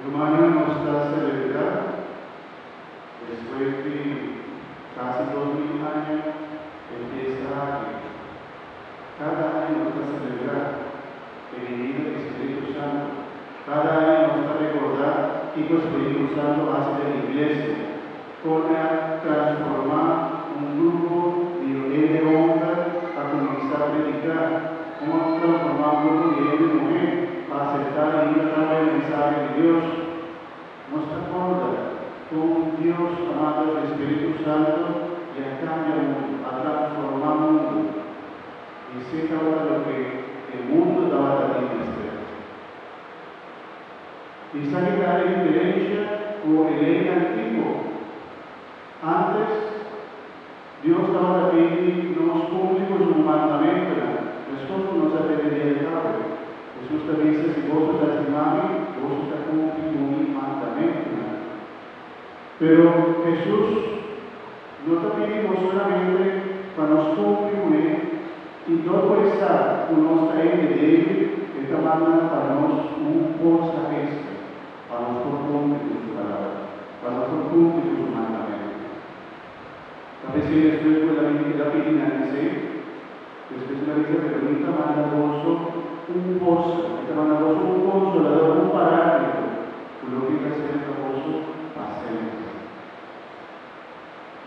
Rumannan, nos ta selebrá, despues di kasi 2000 aña, e fiesta aki. Kada aña nos ta selebrá e binida di Spiritu Santu. Kada aña nos ta rekordá kiko Spiritu Santu a hasi den Iglesia, kon e a transformá un grupo di hende hòmber pa kuminsá prediká, kon a transformá un grupo di hende muhé pa aseptá i ira tambe e mensahe di Dios. Nos ta kòrda kon Dios a manda su Spiritu Santu i a kambia mundu, a transformá mundu. I esei tabata loke e mundu tabata tin mester. I esaki ta e diferensha ku e lei antiguo. Ántes, Dios tabata pidi nos kumpli ku su mandamentunan, meskos ku nos a tende dia di awe. Hesus ta bisa, Si boso ta stima mi, boso ta kumpli ku mi mandamentunan. Pero Hesus no ta pidi nos solamente pa nos kumpli kuné, i dor ku e sa ku nos ta hende débil, e ta manda pa nos un forsa ekstra pa nos por kumpli ku su palabra, pa nos por kumpli ku su mandamentunan. Ta p'esei despues ku el a bini el a pidi nan esei, despues el a bisa, Pero mi ta manda boso un forsa, mi ta manda boso un konsolador, un paráklito, ku lo keda serka boso pa semper.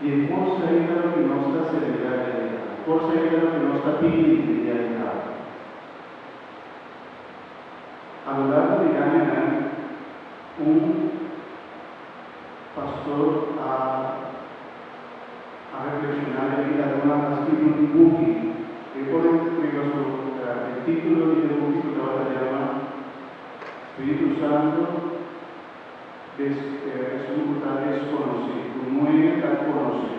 I e forsa ei ta loke nos ta selebrá dia di awe, forsa ei ta loke nos ta pidi den dia di awe. A lo largo di añanan, un Pastor a a reflekshoná den bida duna a skirbi un buki. E pone riba su e título di e buki ku tabata yama Spiritu Santu des esun ku ta deskonosí, ku nuebe ta konosé.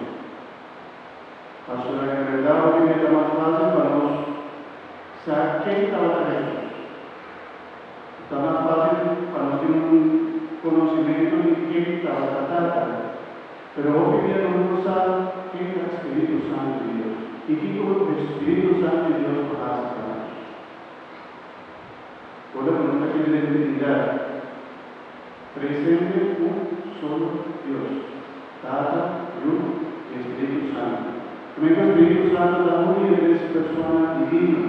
Pasobra en bèrdat hopi bia ta mas fásil pa nos sa ken tabata Hesus. Ta mas fásil pa nos tin un konosimentu di ken tabata Tata. Pero hopi bia nos no sa ken ta Spiritu Santu di Dios i kiko e Spiritu Santu di Dios por hasi pa nos. Ora ku nos ta kere den Trinidat, presente un solo Dios, Tata, Yu i Spiritu Santu. Tambe ku Spiritu Santu ta un di e tres persona divino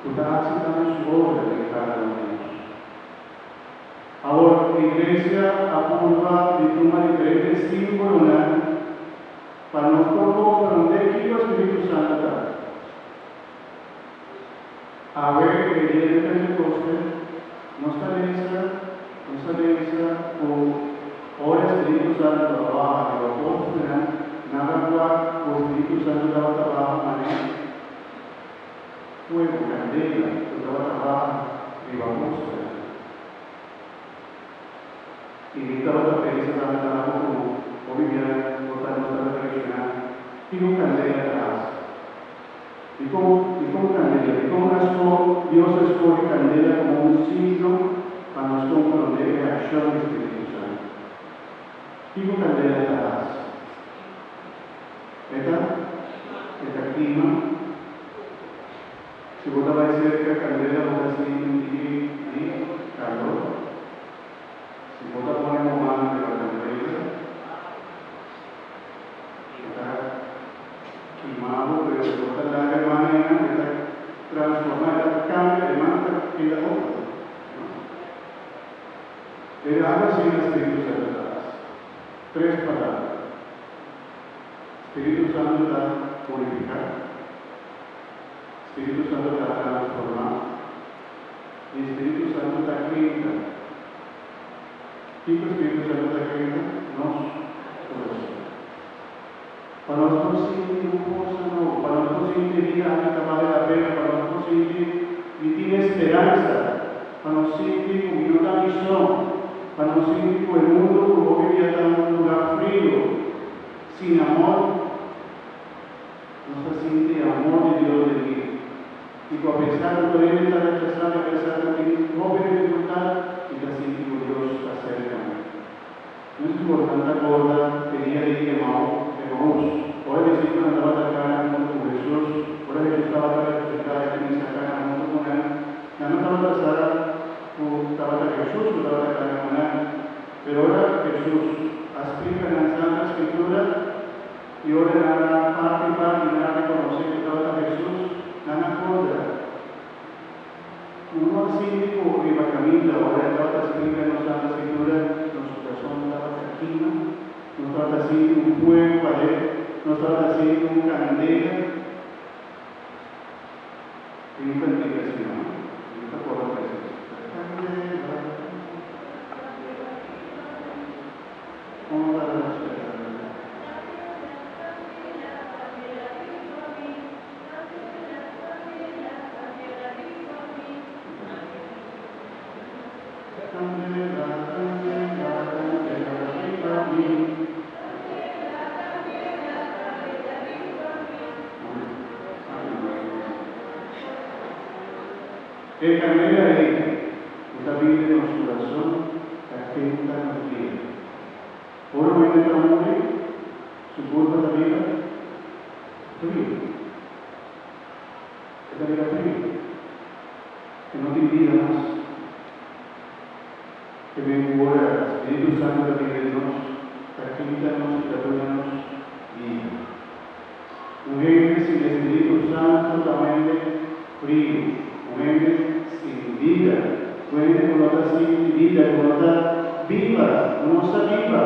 ku ta hasi tambe su obra den kada un di nos. Awor, Iglesia a purba di tuma diferente símbolonan pa nos por komprondé kiko Spiritu Santu ta. Awe, e dia di Pentekoste, nos ta lesa, nos ta lesa ku ora e Spiritu Santu a baha riba apòstelnan, nan a wak ku e Spiritu Santu tabata baha manera fuego, kandela, ku tabata baha riba apòstelnan. I mi tabata pensa tambe ta algu ku hopi bia bo ta no ta reflekshoná, kiko kandela ta hasi? Dikon? Dikon kandela? Dikon a sko Dios a skohe kandela komo un signo pa nos komprondé e akshon di Spiritu Santu? Kiko kandela ta hasi? E ta e ta kima. Si bo ta bai serka kandela bo ta sinti un tiki di kalor. Si bo ta pone bo man riba kandela, E ta kima bo, pero si bo ta laga e man einan, e ta transforma, e ta kambia, e man ta keda otro, no? Pero algo asina Spiritu Santu ta hasi. Tres palabra. Spiritu Santu ta purifiká, Spiritu Santu ta transformá, i Spiritu Santu ta kenta. Kiko Spiritu Santu ta kenta? Nos kurason. Pa nos por sinti un forsa nobo, pa nos por sinti e bida aki ta bale la pena, pa nos por sinti mi tin esperansa, pa nos sinti ku mi no ta mi so, pa nos sinti ku e mundu ku hopi bia ta un lugá frio, sin amor, nos ta sinti e amor di Dios den mi. I ku apesar ku tur hende ta rechasá mi, apesar ku tin hopi difikultat, mi ta sinti ku Dios ta serka mi. No es importante acorda e dia di Emau, Emaús, ora e disipelnan tabata kana huntu ku Hesus, ora Hesus tabata resusitá i a kuminsá kana huntu ku nan, nan no tabata sa ku tabata Hesus. Hesus ku tabata kana ku nan. Pero ora Hesus a splika nan Santa Skritura i ora nan a parti pa i nan a rekonosé ku tabata Hesus, nan a kontra. Nos no a sinti ku riba kaminda ora e tabata splika nos Santa Skritura, nos kurason tabata kima? Nos tabata sinti un fuego paden, nos tabata sinti un kandela. Tin un kantika asina, no? Mi no ta acorda precies. Kandela. Kon ta Candela, candela, candela riba mi. E candela ei cu ta bini den nos curason ta kenta nos bida. Ora un hende ta muri, su curpa ta bira frio. E ta bira frio. E no tin bida mas. Te men ku ora Spiritu Santu ta bini den nos, ta kinta nos i ta duna nos bida. Un hende sin e Spiritu Santu ta un hende frio, un hende sin bida, un hende ku no ta sinti bida, ku no ta biba, ku no sa biba,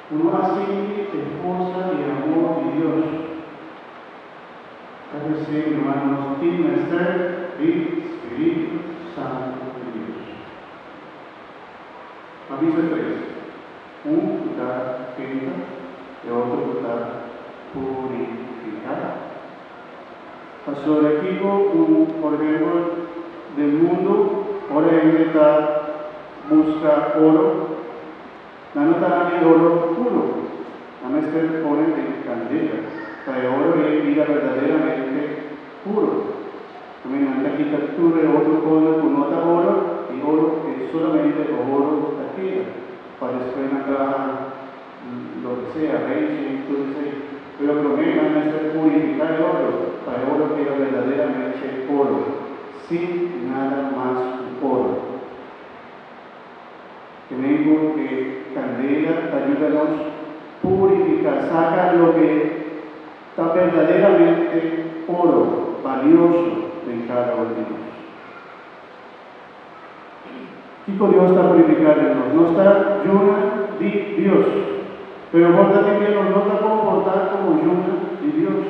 ku no a sinti e forsa i e amor di Dios. Ta p'esei, ruman, nos tin mester di Spiritu Santu di Dios. A bisa tres, un ku ta kenta, e otro ku ta purifiká. Pasobra kiko un, por ehempel, den mundu, ora hende ta buska oro, Nan no ta haña e oro puro, nan mester pone den kandela pa e oro ei bira berdaderamente puro. Tambe nan ta kita tur e otro kosnan ku no ta oro i oro e solamente e oro ta keda pa despues nan traha loke sea, renchi, tur esei. Pero promé nan mester purifiká e oro pa e oro keda berdaderamente oro, sin nada mas ku oro. Tenen ku e kandela ta yuda nos purifiká, saka loke ta berdaderamente oro balioso den kada un di nos. Kiko Dios ta purifiká den nos? Nos ta yuna di Dios, pero por ta tin bia nos no ta komportá komo yuna di Dios.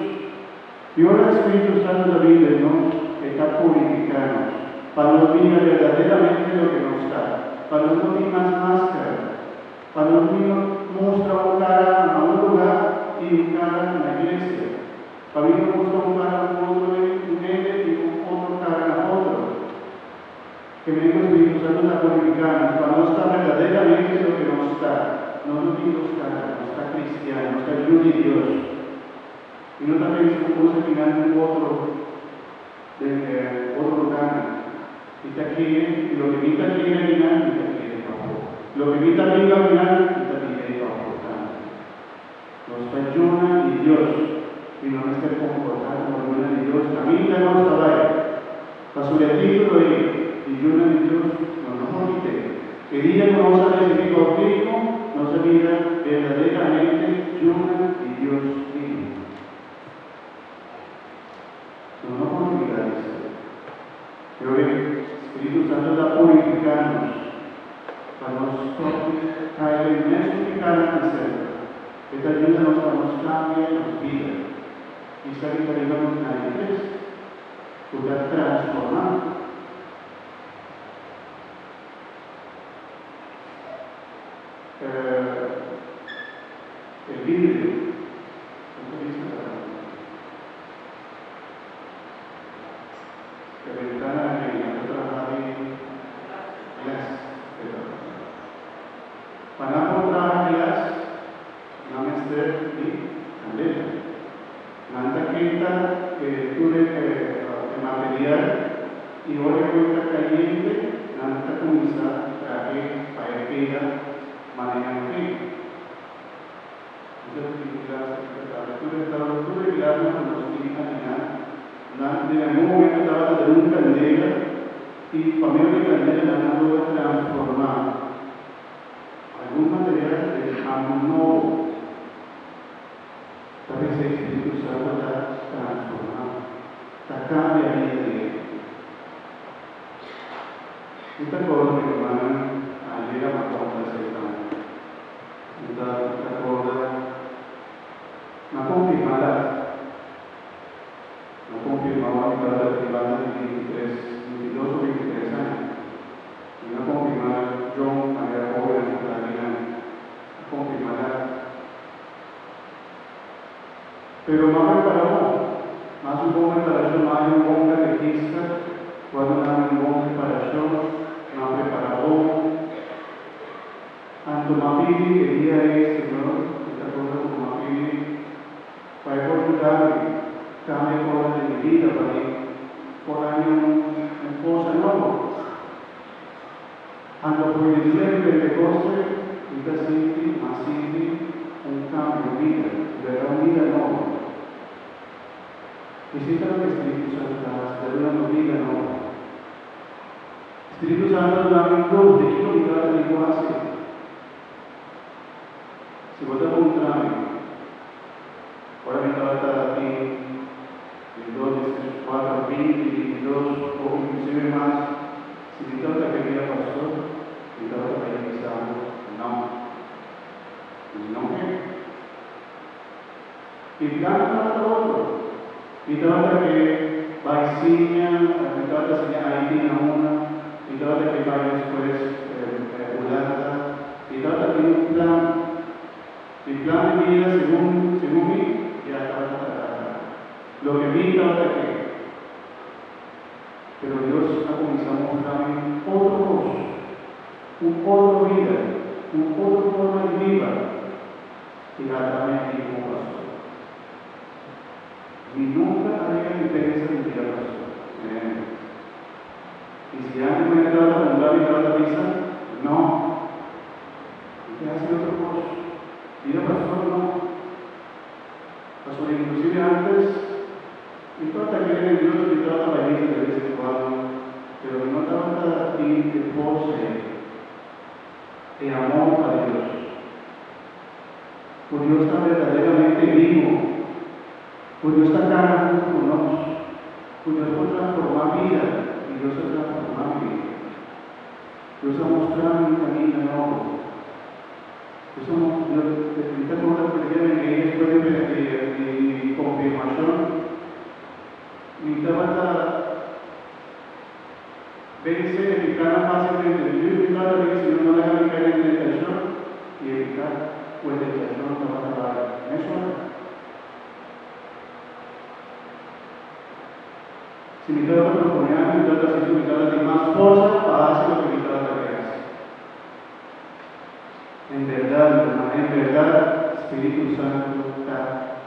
I ora e Spiritu Santu ta bin den nos, e ta purifiká nos, pa nos bira berdaderamente loke nos ta, pa nos no tin mas máskara, pa nos no mustra un kara na un lugá i un kara na iglesia, pa mi no mustra un kara un otro un hende i un otro kara na otro. Ke men ku Spiritu Santu ta purifiká nos, pa nos ta berdaderamente loke nos ta. Nos no tin dos kara, nos ta kristian, nos ta yu di Dios. I no ta pensa ku kos aki nan den otro den otro lugarnan. Mi ta kere i loke mi ta kere aki nan, mi ta kere pafó. Loke mi ta biba aki nan, mi ta biba ei pafó tambe. Nos ta yunan di Dios i no mester komportá komo yunan di Dios kaminda nos ta bai. Pasobra e título ei di yunan di Dios nos no por kit'é. E dia ku nos a risibí boutismo, nos a bira berdaderamente yunan di Dios bibu. Nos no por olbidá esei. Pero e spiritu santu ta purifiká nos pa nos stòp di kai den mesun pikánan di semper. E ta yuda nos pa nos kambia nos bida. Esaki ta riba nos na e tres ku ta transformá. E vidrio, kon ta bisa ta e bentana ei nan ta traha di glas e ta traha. Pa nan por traha glas nan mester di kandela. Nan ta kenta e tur e material i ora e koe ta kayente nan ta kuminsá trah'é pa e keda manera nan ke. Nos a tin glas aki ta traha tur e tur e glasnan ku nos tin akinan nan den algun momento tabata den un kandela i pa medio di e kandela nan a logra traha. Mi ta corda mi rumannan ayera m'a conta esey tambe. Mi ta ta corda m'a confirma dat. M'a confirma ora mi tabata tin banda di 23, 22 o 23 aña. Mi a confirma John manera hobennan cu ta akinan a confirma dat. Pero m'a prepara bon. Mas un bon preparacion, m'a haña un bon catequista cu a duna mi un bon preparacion. M'a prepara bon. Anto m'a pidi e dia ei, Señor, mi ta corda cu m'a pidi pa e por yuda mi cambia cosnan den mi bida pa mi por haña un forsa nobo. Anto for di dia di Pentekoste mi ta sinti, m'a sinti, un kambio, un bida, bèrda un bida nobo. Esei ta loke Spiritu Santu ta hasi, ta duna nos bida nobo. Spiritu Santu a duna mi un lus di kiko mi tabata tin ku hasi. Si bo ta puntra mi, ora mi tabata tin 12, 13, 4, 20, 22 o inklusive mas, Si mi tabata ke bira pastor, mi tabata bai bisa bo, No. Mi no ke. Mi plan tabata otro. Mi tabata ke bai siña, mi tabata siña Haiti na una, mi tabata ke bai despues Hulanda. Mi tabata tin un plan. Mi plan di bida segun segun mi ya tabata trata loke mi tabata ke. Pero Dios a kuminsá mustra mi otro kos, un otro bida, un otro forma di biba, i a dami aki komo pastor. Mi nunka a yega di pensa di bira pastor. Nè. I si antes mi tabata puntra mi tabata bisa, No. Mi ke hasi otro kos. Bira pastor no. Pasobra inklusive antes Mi tabata kere den Dios i mi tabata bai misa de bes en kuando, pero mi no tabata tin e forsa ei, e amor pa Dios. Ku Dios ta berdaderamente bibu, ku Dios ta kana huntu ku nos, ku Dios por transformá bida i Dios a transformá mi bida. Dios a mustra mi un kaminda nobo. Dios a mustra, mi ta konta ku dia mi ei despues di mi konfirmashon, mi tabata vense e pikánan fásilmente. Mi mi tabata bin, Señor, no laga mi kai den tentashon, i e piká ku e tentashon tabata bai mesora. Si mi tabata proponé algu, mi tabata sinti ku mi tabata tin mas forsa pa hasi loke mi tabata ke hasi. En berdad, mi ruman, en berdad, Spiritu Santu ta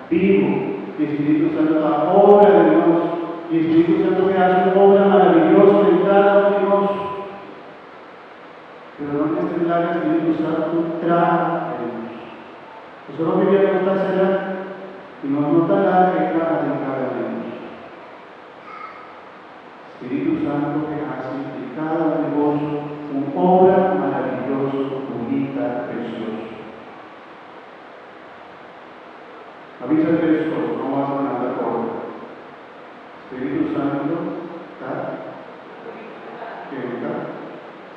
bibu, i Spiritu Santu ta obra den nos, i Spiritu Santu ke hasi un obra maravioso den kada un di nos. Pero no mester laga Spiritu Santu traha den nos. Pasobra hopi bia nos ta sera i nos no ta laga e traha den kada un di nos. Spiritu Santu ke hasi di kada un di boso un obra maraviyoso, bunita, precioso. A bisa tres kos, no wak nan ta korda. Spiritu Santu ta kenta,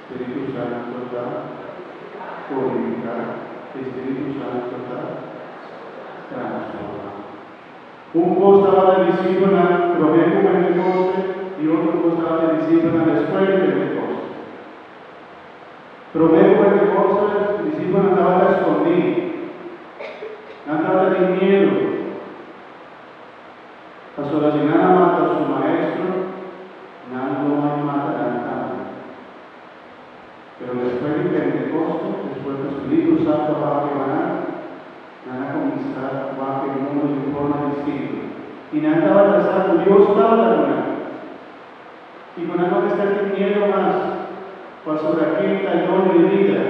Spiritu Santu ta purifiká, i Spiritu Santu ta transformá. Un kos tabata disipelnan promé ku Pentekoste i otro kos tabata disipelnan despues di Pentekoste. Promé ku Pentekoste, disipelnan tabata skondí. Nan tabata tin miedu, pasobra si nan a mata su Maestro, nan lo mai mata nan tambe. Pero despues di Pentekoste, despues ku spiritu santu a baha riba nan, nan a kuminsá wak e mundu di un forma distinto. I nan tabata sa ku Dios tabata ku nan i ku nan no mester tin miedu mas pasobra ken ta e doño di bida,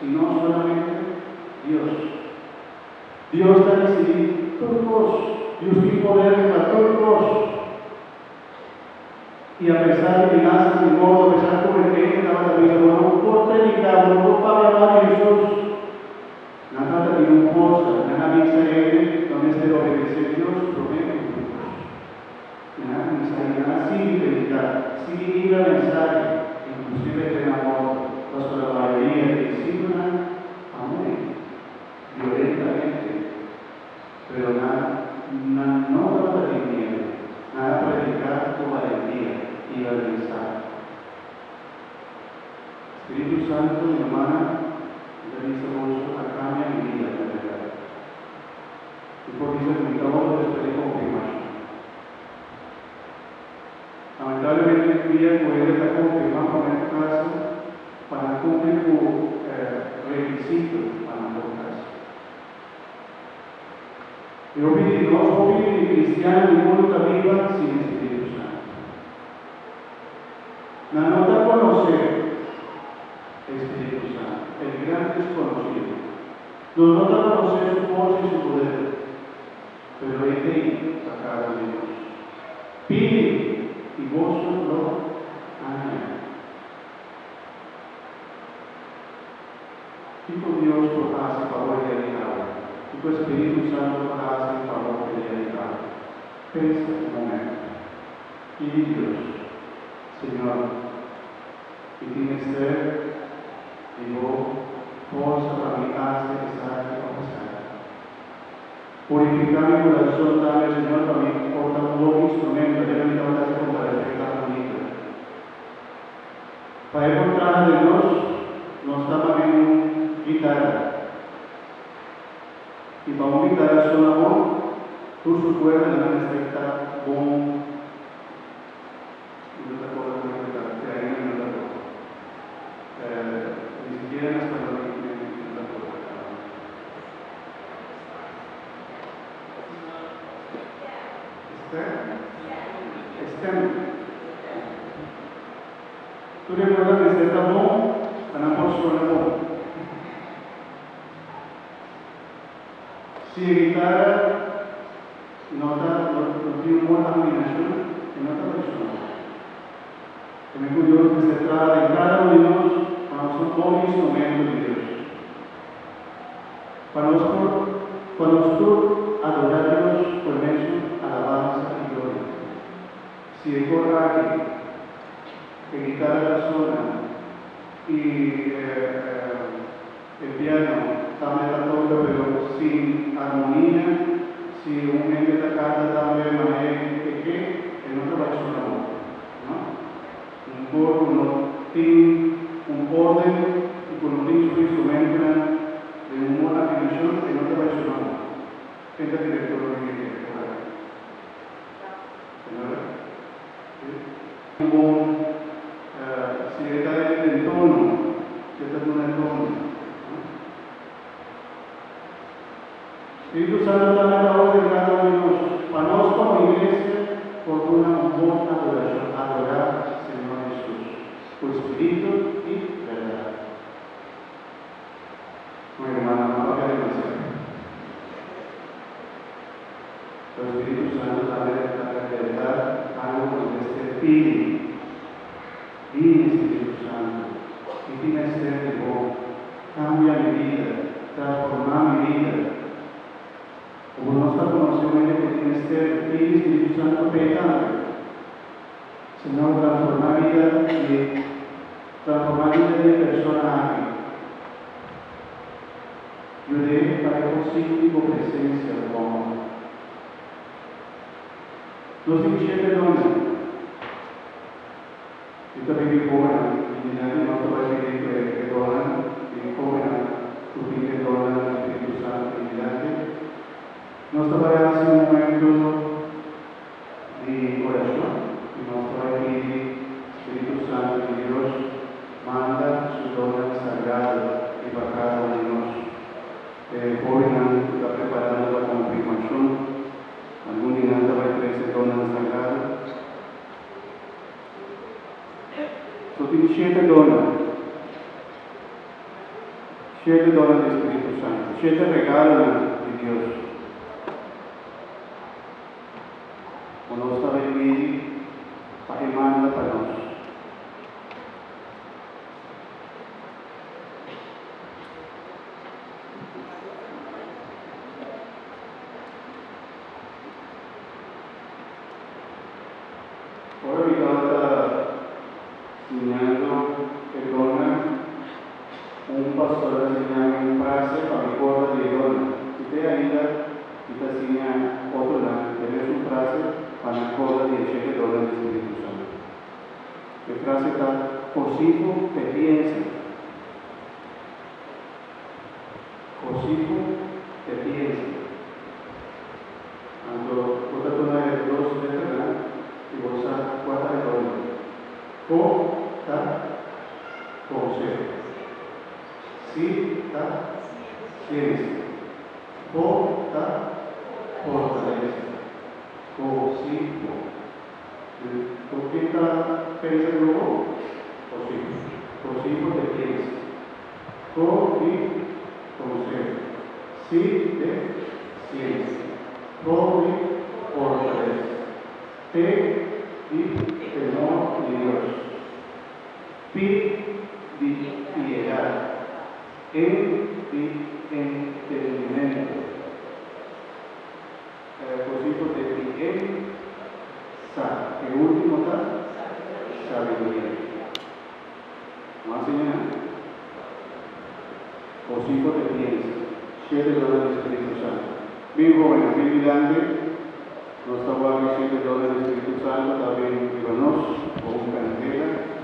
sino solamente Dios. Dios ta disidí tur kos. Dios tin poder riba tur kos. I apesar di menasas di morto, apesar ku e hende tabata bisa, Bo no por prediká, bo no por papia mal di Hesus, nan tabata tin un forsa, nan a bisa hende, No mester obedesé Dios promé ku tur kos. I nan a kuminsá i nan a sigui prediká, sigui hinka mensahe, inklusive te na. Mi rumannan, mi ta bisa boso, a kambia mi bida, en bèrdat. Mi por bisa ku mi ta otro despues di konfirmashon. Lamentablemente e dia ku hende ta konfirmá promé ku kasa pa nan kumpli ku e rekisito pa nan por kasa. E hopi di nos, hopi kristiano di mundu ta biba sin e Spiritu Santu. Nan no ta konosé e Spiritu Santu, el gran deskonosido. Nos no ta konosé su forsa i su poder, pero e t'ei pa kada un di nos. Pidi, i boso lo haña. Kiko Dios por hasi pa bo e dia di awe? Kiko e Spiritu Santu por hasi pa bo e dia di awe? Pensa un momento. Pidi Dios, Señor, mi tin mester di bo forsa pa mi hasi esaki òf esaki. Purifiká mi kurason tambe, Señor, pa mi por ta un bon instrumento. Ayer mi tabata hasi komparashon tan bunita. Pa e por traha den nos, nos ta pone un guitara. I pa un guitara sona bon, tur su kuerdanan mester ta bon. Mi no ta korda kon e guitara, te ainda mi no ta korda. Ni sikiera na spañol mi no ta korda. Stem? Stem. Tur e kuerda mester ta bon pa nan por sona bon. Si e guitara no ta no tin un bon afinashon, e no ta bai sona bon. Tambe ku Dios mester traha den kada un di nos pa nos ta un bon instrumento di Dios. Pa nos por pa nos tur adorá Dios ku e mesun alabansa i gloria. Si e kor aki, e guitara ta sona i e piano tambe ta toka pero sin armonia, si un hende ta kanta tambe manera e ke, e no ta bai sona bon, no? Un kor ku no tin un orden i ku no tin su instrumentonan den un bon afinashon, e no ta bai sona bon. Ken ta direktor di e kor aki? Señora? Sí? Un bon, si e ta den tono, si e ta duna e tono, no? Spiritu Santu tambe ta orden kada un di nos, pa nos komo iglesia por duna un bon adorashon, adorá Señor Hesus ku spiritu i bèrdat. Mi hermano, no papia demasiado. Pero Spiritu Santu tambe ta revelá algu ku nos mester pidi. Bini, Spiritu Santu, mi tin mester di bo. Kambia mi bida, transformá mi bida. Komo nos ta konosé un hende ku tin mester di pidi Spiritu Santu p'e tambe. Señor, transformá bida di transformá bida di e persona aki. Yud'é pa e por sinti bo presensia, bo amor. Nos tin shete donan. Mi ta pidi hóbennan i dilanti nos ta bai pidi ku e donnan di hóbennan ku tin e donnan di Spiritu Santu i dilanti nos ta bai hasi un momentu di orashon i nos ta bai pidi Spiritu Santu di Dios manda su donnan sagrado riba kada un di nos. E hóbennan ku ta preparando pa konfirmashon, algun di nan ta bai trese donnan sagrado. So tin shete donnan. Shete donnan di Spiritu Santu. Shete regalonan di Dios. Ku nos ta bay pidi pa e manda pa nos. Ora mi tabata siñando e donnan, un pastor a siña mi un frase pa mi korda di e donnan. I te ainda mi ta siña otronan e mesun frase pa nan korda di e shete donnan di Spiritu Santu. E frase ta, Kosifu te piensa. Cosico te piensa. Anto, bo ta tuma e dos letternan i bo sa kua ta e orden. Ko ta konseho. Si ta siensia. Fo ta fortalesa. Ko, si, fo. Ku ken ta pensa di bo? Kosico. Kosico te piensa. Ko di konseho. Si de siensia. Fo di fortalesa. Te di temor di Dios. Pi di piedat. En di entendimentu. Kosico te pi en sa. E último ta sabiduria. Ban siña? Kosico te piensa. Shete donnan di Spiritu Santu. Bin hóbennan, bin dilanti. Nos ta wak e shete donnan di Spiritu Santu ta bin riba nos ku un kandela.